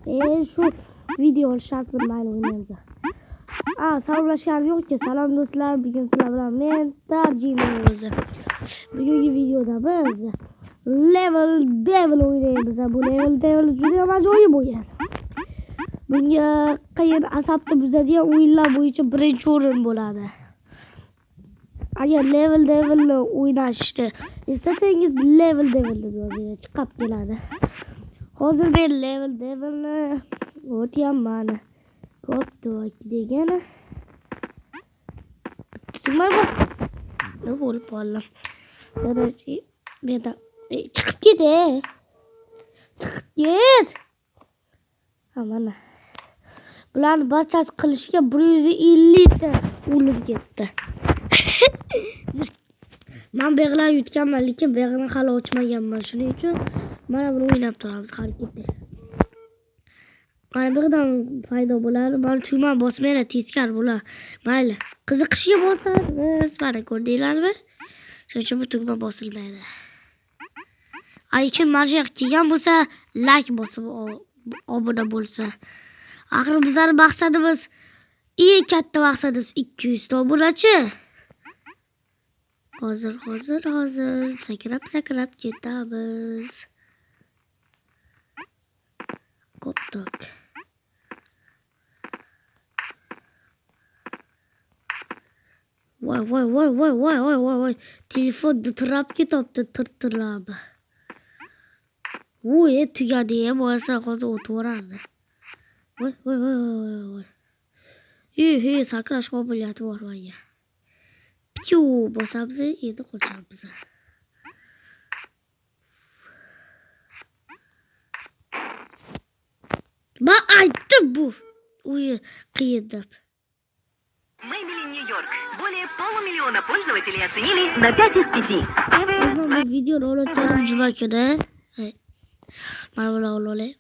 Shu video shart bir mayli o'ynaymiz. Salomlashganim yo'qki. Salom do'stlar, bugun sizlar bilan men Tarjima o'zi. Bugungi videoda biz Level Devil o'ynaymiz. Bu Level Devil juda ajoyib o'yin. Bunga qiyin asabni buzadigan o'yinlar bo'yicha birinchi o'rin bo'ladi. Agar Level Devilni o'ynashni istasangiz Level Devil deb yozing, chiqib keladi. Hozir men Level Devilni o'tyapman. Ko'p degani. Tugma bos. Nima bo'lib qoldim? Bu yerda chiqib ket, Chiqib ket. Ha, mana. Bularni barchasi qilishga 150 ta o'lim ketdi. Men beg'lar yutganman, lekin beg'ni hali ochmaganman. Shuning uchun mana buni o'ynab turamiz har ketdi. Mana birdan paydo bo'ladi. Mana tugma bosmanglar, teskari bo'lar. Mayli, qiziqishga bosamiz. Mana ko'rdinglarmi? Shuning uchun bu tugma bosilmaydi. Ay, kim mana shu yoqqa kelgan bo'lsa, like bosib obuna bo'lsa. Axir bizning maqsadimiz, eng katta maqsadimiz 200 ta obunachi. Hozir, hozir, hozir sakrab-sakrab ketamiz. Koptok. Voy, voy, voy, voy, voy, voy, voy, voy. Telefon titrab ketibdi, tirtirab. Voy, tugadi, bo'lsa hozir o'tib. Voy, voy, voy, voy, voy. He, sakrash qobiliyati bor menga. Piu bosamiz, endi qochamiz. Men aytdim bu o'yin qiyin deb. Maybelline New York. Более полумиллиона пользователей оценили на 5 из 5. Bu videoni olayotganim juma kuni. Mana bular olay.